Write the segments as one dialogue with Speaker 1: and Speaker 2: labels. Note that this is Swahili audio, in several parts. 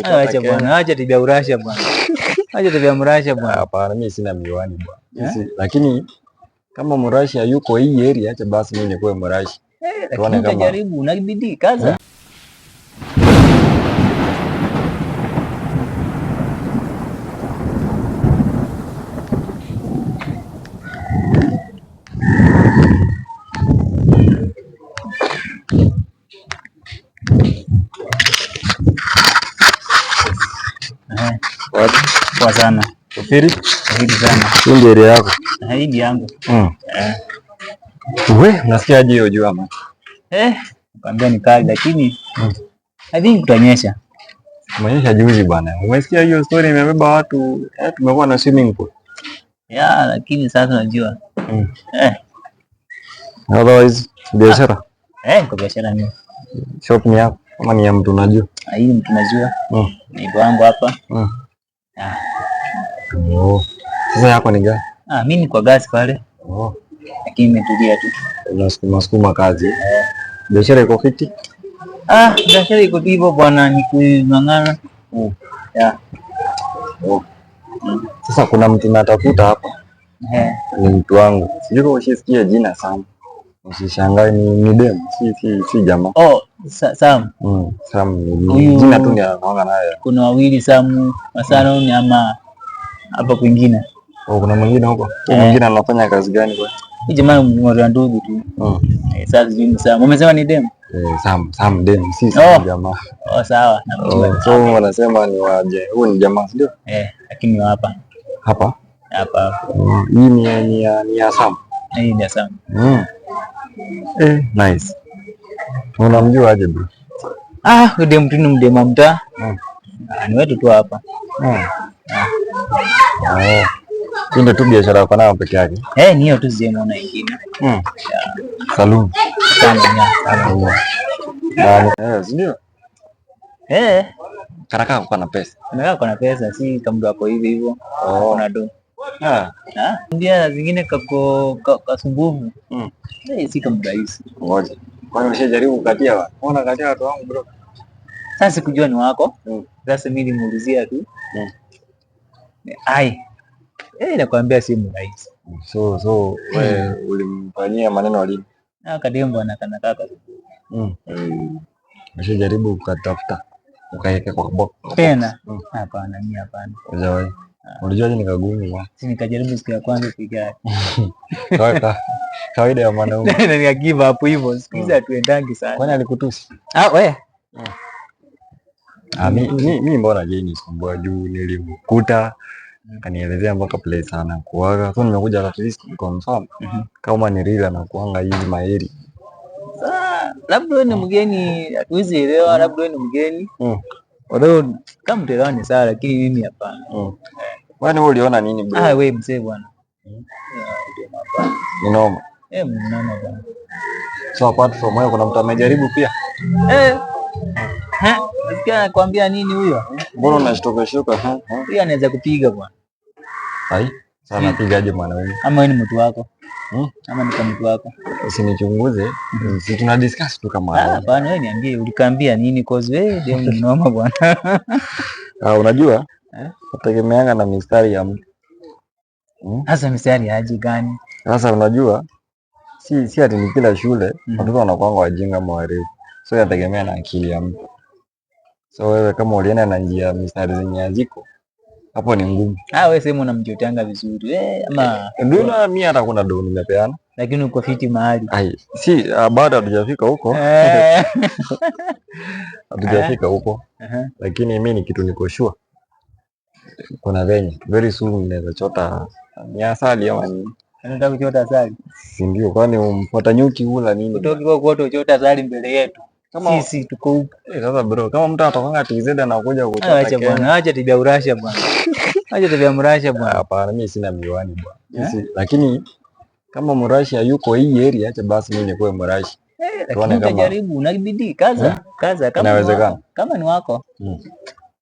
Speaker 1: Acha bwana, acha tibia urasha bwana. Acha tibia mrasha bwana.
Speaker 2: Hapana, mimi sina miwani bwana. Eh? Lakini kama mrashi hayuko hii area, acha basi mimi nikuwe mrashi.
Speaker 1: Lakini utajaribu, una bidii kaza. Poa sana.
Speaker 2: Safiri?
Speaker 1: Safiri sana.
Speaker 2: Hii ndio area yako?
Speaker 1: Hii ndio yangu.
Speaker 2: We, unasikiaje hiyo jua man?
Speaker 1: Nakwambia ni kali lakini I think kutanyesha.
Speaker 2: Kumenyesha juzi bwana. Umesikia hiyo story imebeba watu, tumekuwa na swimming pool.
Speaker 1: Yeah, lakini sasa unajua.
Speaker 2: Otherwise, biashara?
Speaker 1: Kwa biashara mimi.
Speaker 2: Shop ni yako ama ni ya mtu unajua?
Speaker 1: Hii mtu najua. Ni wangu hapa.
Speaker 2: Oh. Sasa yako ni gani?
Speaker 1: Mimi ni kwa gas pale.
Speaker 2: Oh.
Speaker 1: Lakini nimetulia tu.
Speaker 2: Unasukuma sukuma kazi. Biashara iko fiti?
Speaker 1: Biashara iko hivyo bwana, ni kung'ang'ana. Yeah.
Speaker 2: Oh. Sasa kuna mtu natafuta hapa. Ni mtu wangu. Sijui kama ushisikia jina Sam. Usishangae ni dem, si jamaa.
Speaker 1: Oh, Sam.
Speaker 2: Sam ni jina tu ndio anakuanga nayo.
Speaker 1: Kuna wawili Sam, Masano ni ama hapa kwingine.
Speaker 2: Oh, kuna mwingine huko. Huyo mwingine anafanya kazi gani kwa?
Speaker 1: Huyu jamaa ni mwa ndugu tu. Sasa sijui ni Sam. Umesema ni dem?
Speaker 2: Sam dem, si Sam jamaa.
Speaker 1: Oh, sawa.
Speaker 2: Oh, so wanasema ni waje. Huyu ni jamaa, ndio?
Speaker 1: Lakini ni hapa.
Speaker 2: Hapa?
Speaker 1: Hapa.
Speaker 2: Hii ni ya Sam.
Speaker 1: Hii ni ya Sam.
Speaker 2: Nice. Unamjua aje bro?
Speaker 1: Huyu dem tu ni mdema mtaa. Ni wetu tu hapa.
Speaker 2: Hii ndio tu biashara yako nayo peke yake?
Speaker 1: Ni hiyo tu, sijaona nyingine.
Speaker 2: Yeah. Salon.
Speaker 1: Salon, yeah, salon.
Speaker 2: Si ndio? Karakaa kuko na pesa.
Speaker 1: Karakaa kuko na pesa, si kama mtu ako hivi hivyo. Kuna do. Ndio zingine kako kasumbufu. Si kama rahisi.
Speaker 2: Ngoja. Kwani umeshajaribu kukatia wapi? Mbona katia watu wangu bro?
Speaker 1: Sasa sikujua ni wako. Sasa mimi nilimuulizia tu. Ai. Nakwambia si mrahisi.
Speaker 2: So wewe ulimfanyia maneno lini?
Speaker 1: Kadembo ana kaka.
Speaker 2: Umeshajaribu kukatafuta ukaweka kwa box?
Speaker 1: Tena? Hapana, mimi hapana.
Speaker 2: Hujawahi. Ulijuaje ni kagumu bwana?
Speaker 1: Si nikajaribu siku ya kwanza kuiga.
Speaker 2: Kawaida ya mwanaume.
Speaker 1: Na nika give up hivyo. Siku hizi hatuendangi sana.
Speaker 2: Kwani alikutusi?
Speaker 1: We.
Speaker 2: Mi mbona je nisumbua juu nilimkuta kanielezea mpaka place anakuaga. So nimekuja at least confirm kama ni real anakuanga hizi maheri.
Speaker 1: Labda wewe ni mgeni, hatuwezi elewa, labda wewe ni mgeni. Although kama mtaelewa ni sawa, lakini mimi hapana.
Speaker 2: Kwani wewe uliona nini bro?
Speaker 1: Wewe mzee bwana.
Speaker 2: Ni noma.
Speaker 1: Ni noma bwana.
Speaker 2: So apart from wewe kuna mtu amejaribu pia?
Speaker 1: Nasikia anakuambia nini huyo?
Speaker 2: Mbona unashtuka shuka?
Speaker 1: Huyo anaweza kupiga bwana.
Speaker 2: Ai, sana anapigaje mwanaume?
Speaker 1: Ama wewe ni mtu wako? Ama ni kama mtu wako?
Speaker 2: Usinichunguze. Si tuna discuss tu kama wanaume.
Speaker 1: Hapana, wewe niambie ulikaambia nini cause wewe ndio mnoma bwana.
Speaker 2: Unajua? Nategemeanga na mistari ya mtu.
Speaker 1: Sasa mistari aje gani?
Speaker 2: Sasa unajua si ati ni kila shule watoto wanakuanga wajinga ama werevu. So inategemea na akili ya mtu. So wewe kama ulienda na njia mistari zenye haziko hapo ni ngumu.
Speaker 1: Wewe sema unamjotanga vizuri. Ama
Speaker 2: Ndio na mimi hata kuna do nimepeana.
Speaker 1: Lakini uko fiti mahali.
Speaker 2: Ai, si bado hatujafika huko. Hatujafika huko. Lakini mimi ni kitu niko sure. Kuna venye very soon ninaweza chota ni asali ama nini?
Speaker 1: Unataka kuchota asali?
Speaker 2: Si ndio, kwani umfuata nyuki hula nini?
Speaker 1: Utoki kwa kuota uchota asali mbele yetu.
Speaker 2: Kama
Speaker 1: sisi tuko huko.
Speaker 2: Sasa bro, kama mtu anatokanga TZ anakuja kuchota
Speaker 1: Acha
Speaker 2: Kenya.
Speaker 1: bwana, acha tibia urasha bwana. Acha tibia mrasha bwana.
Speaker 2: Hapana, mimi sina miwani bwana. Lakini kama mrashi hayuko hii area, acha basi mimi nikuwe mrashi.
Speaker 1: Lakini
Speaker 2: Tuone kama
Speaker 1: utajaribu, una bidii, kaza, kaza, kama ni
Speaker 2: Inawezekana.
Speaker 1: wako, kama ni wako.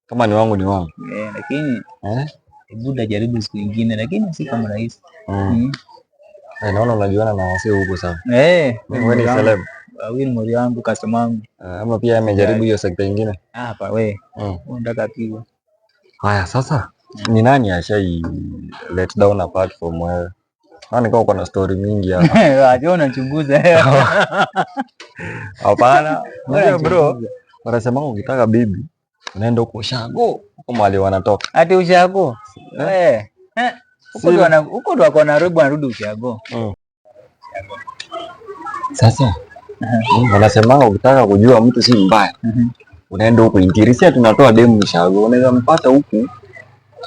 Speaker 2: Kama ni wangu ni wangu.
Speaker 1: Lakini hebu utajaribu siku nyingine, lakini si kama rahisi.
Speaker 2: Naona unajuana na wasee huko sana. Wewe ni celeb.
Speaker 1: Huyu ni mori wangu, customer wangu.
Speaker 2: Ama pia amejaribu hiyo sekta ingine.
Speaker 1: Hapa we, unataka pigwa.
Speaker 2: Haya, sasa ni nani ashai let down apart from wewe? Maana kama uko na story mingi hapa.
Speaker 1: Acha unachunguza.
Speaker 2: Hapana. Unajua bro,
Speaker 1: Unachunguza.
Speaker 2: wanasema ukitaka bibi unaenda huko ushago, huko mahali wanatoka.
Speaker 1: Ati ushago. Eh. Eh. Huko ndo wako Nairobi wanarudi ushago.
Speaker 2: Sasa wanasemanga ukitaka kujua mtu si mbaya, unaenda huko interior. Si tunatoa demu ushago, unaweza mpata huku,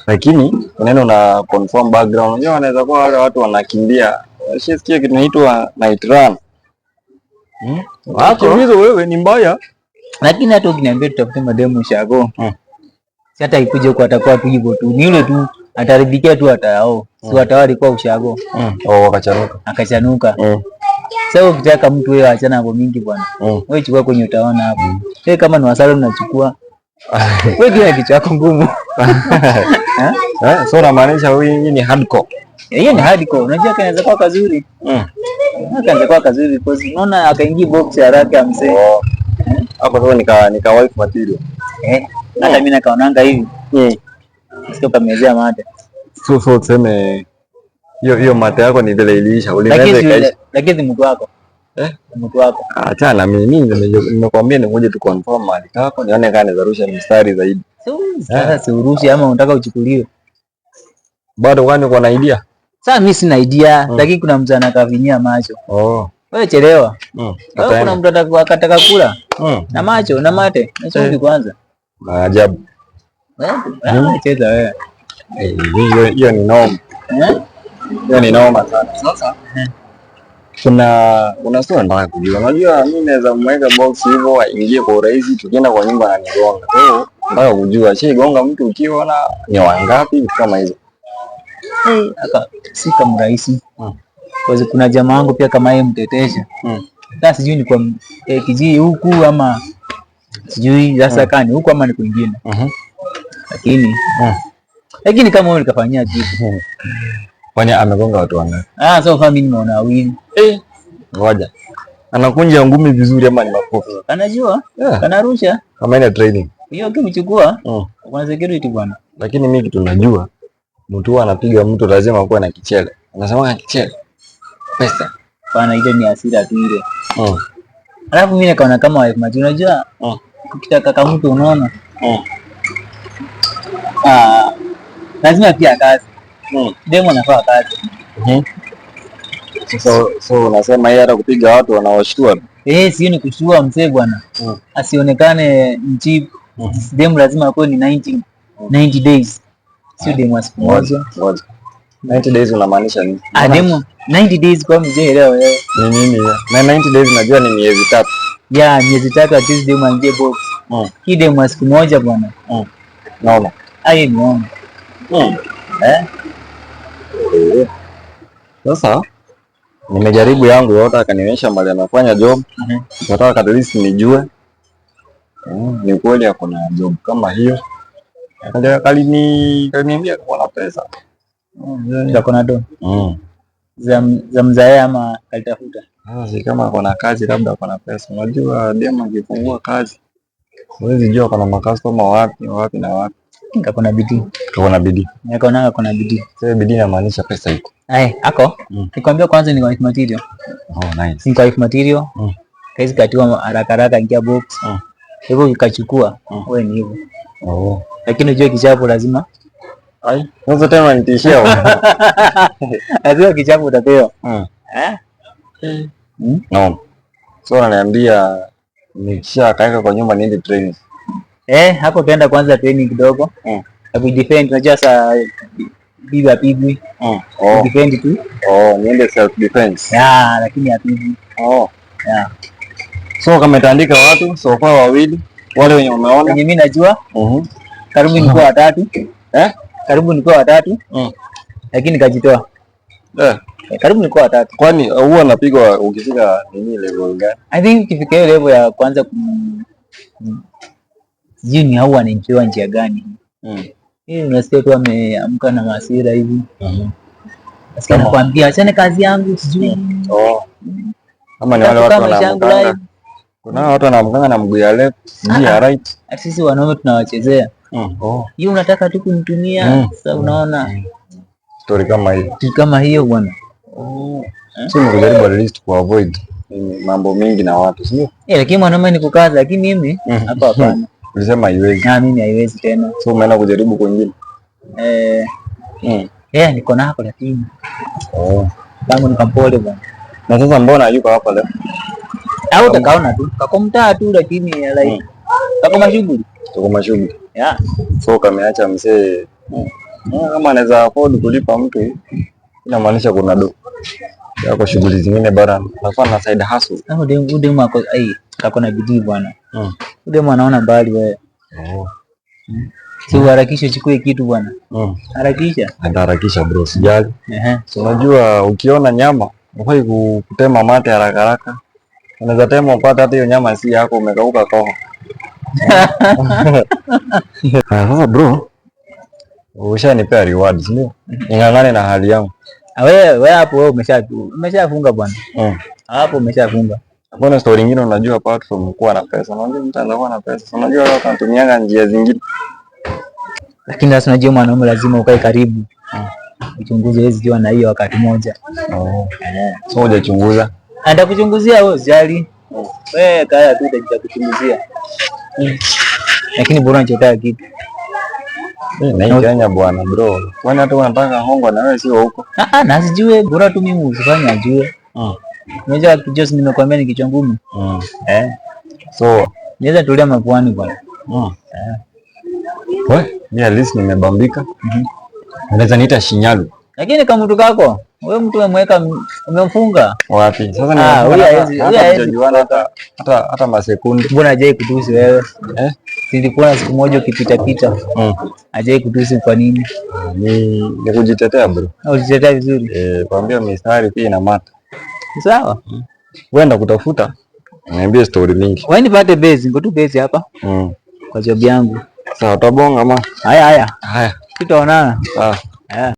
Speaker 2: lakini unaenda una confirm background. Unajua wanaweza kuwa wale watu wanakimbia, washasikia kitu inaitwa night run.
Speaker 1: Wako.
Speaker 2: Hizo wewe ni mbaya.
Speaker 1: Lakini hata ukiniambia tutafute mademu ushago. Si hata ikuje huko atakuwa tu hivyo tu. Ni yule tu ataridhikia tu atao. Si watawali alikuwa ushago.
Speaker 2: Oh, wakachanuka.
Speaker 1: Akachanuka. Sasa ukitaka mtu wewe achana hapo mingi bwana. Wewe chukua kwenye utaona hapo. Wewe kama ni wasala unachukua. Wewe kila kichwa yako ngumu.
Speaker 2: Eh, so unamaanisha huyu hii ni hardcore.
Speaker 1: Hiyo ni hardcore. Unajua kanaweza kuwa kazuri. Kanaweza kuwa kazuri because unaona akaingia box haraka mzee.
Speaker 2: Oh. Hapo sasa nika wife material.
Speaker 1: Eh, hata mimi nakaonanga hivi. Sio kamezea mate.
Speaker 2: So tuseme hiyo mate yako ni vile iliisha, ulimeza
Speaker 1: Lakini
Speaker 2: ikaisha.
Speaker 1: lakini mtu wako.
Speaker 2: Eh?
Speaker 1: Mtu wako.
Speaker 2: Achana mimi nimekwambia nikuje tu confirm mahali kako nione kama naweza rusha mstari zaidi.
Speaker 1: So, sasa si urushi ama unataka uchukuliwe.
Speaker 2: Bado kwani uko na idea?
Speaker 1: Sasa mimi sina idea, lakini kuna mtu anakavinyia macho.
Speaker 2: Oh.
Speaker 1: Wewe chelewa. Wewe kuna mtu akataka kula na macho na mate na chumvi kwanza.
Speaker 2: Maajabu.
Speaker 1: Wewe cheza wewe.
Speaker 2: Hiyo ni noma.
Speaker 1: Eh?
Speaker 2: Hiyo ni noma sana. Sasa kuna story nataka kujua. Unajua mimi naweza mweka box hivyo aingie kwa urahisi, tukienda kwa nyumba ananigonga. Kwa hiyo nataka kujua shaigonga mtu ukiona ni wangapi, vitu kama hizo.
Speaker 1: Aka si kama rahisi. Kwa kuna jamaa wangu pia kama yeye mtetesha. Sasa sijui ni kwa kijiji huku ama sijui sasa kani huku ama ni kwingine. Lakini lakini kama wewe nikafanyia kitu.
Speaker 2: Kwani amegonga watu wangapi?
Speaker 1: Ah, so far mimi nimeona wawili.
Speaker 2: Ngoja. Anakunja ngumi vizuri ama ni makofi?
Speaker 1: Anajua,
Speaker 2: Yeah.
Speaker 1: kanarusha.
Speaker 2: Kama ina training.
Speaker 1: Hiyo ukimchukua kuna security bwana.
Speaker 2: Lakini mimi kitu najua mtu huwa anapiga mtu lazima kuwe na kichele. Anasema kichele. Pesa.
Speaker 1: Bana, ile ni hasira tu ile. Alafu mimi nikaona kama wife material, unajua ukitaka kama mtu unaona. Ah, lazima pia kazi. Demo anafaa kazi.
Speaker 2: So unasema yeye hata kupiga watu wanawashtua tu.
Speaker 1: Eh, sio ni kushtua mzee bwana. Asionekane mcheap. Demu lazima akuwe ni 90 days. Sio demu wa siku moja.
Speaker 2: Ngoja. 90 days unamaanisha nini?
Speaker 1: Ah, demu 90 days kwa mzee leo wewe.
Speaker 2: Ni nini hiyo? Na 90 days najua ni miezi 3.
Speaker 1: Ya, miezi 3 at least demu aingie box. Hii demu wa siku moja bwana.
Speaker 2: Naona.
Speaker 1: Ai niona. Eh?
Speaker 2: Sasa nimejaribu yangu yote, akanionyesha mahali anafanya job. Nataka at least nijue. Ni kweli ako na job kama hiyo. Kaliniambia ako na pesa.
Speaker 1: Ako na do. Za mzae ama kalitafuta?
Speaker 2: Sasa si kama ako na kazi, labda ako na pesa. Unajua demu akifungua kazi huwezi jua kuna makastoma wapi wapi na wapi.
Speaker 1: Kako na bidii.
Speaker 2: Kako na bidii.
Speaker 1: Nikaona kako na bidii.
Speaker 2: Sasa bidii inamaanisha pesa iko.
Speaker 1: Ai, ako? Nikwambia kwanza ni wife material.
Speaker 2: Oh, nice.
Speaker 1: Ni wife material. Kazi katiwa haraka haraka ingia box. Hivyo ikachukua. Wewe ni hivyo.
Speaker 2: Oh.
Speaker 1: Lakini unajua kichapo lazima.
Speaker 2: Ai, sasa tena unanitishia.
Speaker 1: Lazima kichapo utapewa. Eh?
Speaker 2: No. So unaniambia nikisha kaeka kwa nyumba niende training.
Speaker 1: Eh, hapo tuenda kwanza training kidogo. Ya kujidefend, unajua saa bibi apigwi.
Speaker 2: Oh.
Speaker 1: Defend tu.
Speaker 2: Oh, niende self defense.
Speaker 1: Ya, lakini apigwi.
Speaker 2: Oh.
Speaker 1: Ya.
Speaker 2: So kametandika watu so far wawili wale wenye umeona.
Speaker 1: Wenye mimi najua. Karibu nilikuwa watatu.
Speaker 2: Eh?
Speaker 1: Karibu nilikuwa watatu. Lakini nikajitoa. Karibu nilikuwa watatu.
Speaker 2: Kwani huwa anapigwa ukifika nini level gani?
Speaker 1: I think ukifika hiyo level ya kwanza sijui ni hao wanaingiwa njia gani. Hii unasikia tu ameamka na hasira hivi. Nasikia anakuambia achane kazi yangu sijui.
Speaker 2: Oh. Kama ni wale watu
Speaker 1: Kama maisha yangu
Speaker 2: wanaamkanga
Speaker 1: live.
Speaker 2: Kuna watu wanaamkanga na mguu ya left, sijui ya right.
Speaker 1: Sisi wanaume tunawachezea.
Speaker 2: Oh.
Speaker 1: Hiyo unataka tu kunitumia. Sasa unaona
Speaker 2: Story kama hiyo.
Speaker 1: Kitu kama hiyo bwana.
Speaker 2: Oh. So ni kujaribu at least ku avoid mambo mingi na watu, sio?
Speaker 1: Eh, lakini mwanaume ni kukaza, lakini mimi hapa hapana.
Speaker 2: Ulisema haiwezi.
Speaker 1: Na mimi haiwezi tena.
Speaker 2: So umeenda kujaribu kwingine.
Speaker 1: Eh, eh, niko nako lakini
Speaker 2: Oh.
Speaker 1: langu ni kampole bwana.
Speaker 2: Na sasa mbona yuko hapa leo?
Speaker 1: Au utakaona tu kako mtaa tu, lakini like kako mashughuli.
Speaker 2: Tuko mashughuli.
Speaker 1: Yeah.
Speaker 2: So kameacha mzee. Kama anaweza afford kulipa mtu inamaanisha kuna do. Yako shughuli zingine bara nafaa na side hustle.
Speaker 1: Sasa udemu udemu ako ai kako na bidii bwana. Udemu anaona mbali wewe.
Speaker 2: Oh.
Speaker 1: Si uharakishe uchukue kitu bwana. Harakisha.
Speaker 2: Ataharakisha bro, sijali.
Speaker 1: Ehe.
Speaker 2: So unajua ukiona nyama hufai kutema mate haraka haraka. Unaweza tema upate hata hiyo nyama si yako, umekauka koho. Ah, sasa bro, ushanipea rewards ndio? Ning'ang'ane na hali yangu.
Speaker 1: Ah, wewe wewe hapo wewe umeshafunga bwana. Hapo umeshafunga.
Speaker 2: Hakuna story nyingine unajua apart from kuwa na pesa. Unajua mtu anaweza kuwa na pesa. So, unajua watu wanatumianga njia zingine.
Speaker 1: Lakini sasa unajua mwanaume lazima ukae karibu. Uchunguzi huwezi jua na hiyo wakati moja.
Speaker 2: Oh. So hujachunguza.
Speaker 1: Atakuchunguzia wewe usijali. Wewe kaya tu nitakuchunguzia. Lakini bora unachotaka kitu.
Speaker 2: Eh, na hii Kenya bwana bro. Kwani hata unataka hongo na wewe sio huko.
Speaker 1: Ah ah, na sijue bora tu mimi usifanye ajue. Unajua Josi nimekuambia ni kichwa ngumu. Eh.
Speaker 2: So
Speaker 1: Naweza tulia mapuani bwana.
Speaker 2: We, mi at least nimebambika. Unaweza niita Shinyalu.
Speaker 1: Lakini kama mtu kako, wewe mtu umemweka umemfunga.
Speaker 2: Wapi? Sasa
Speaker 1: Ah,
Speaker 2: nimefunga
Speaker 1: huyu
Speaker 2: hata
Speaker 1: huyu haezi
Speaker 2: hatujajuana hata masekunde.
Speaker 1: Mbona hajai kutusi wewe?
Speaker 2: Eh?
Speaker 1: Nilikuona siku moja ukipita pita. Hajai kutusi kwa nini?
Speaker 2: Ni kujitetea bro.
Speaker 1: Au ujitetea vizuri.
Speaker 2: Eh, kwambia mistari pia ina mata.
Speaker 1: Sawa.
Speaker 2: Wenda kutafuta. Niambie story mingi.
Speaker 1: Wewe nipate base, niko tu base hapa kwa job yangu.
Speaker 2: Sawa, utabonga ma.
Speaker 1: Haya haya.
Speaker 2: Haya.
Speaker 1: Tutaonana.
Speaker 2: Sawa.
Speaker 1: Haya.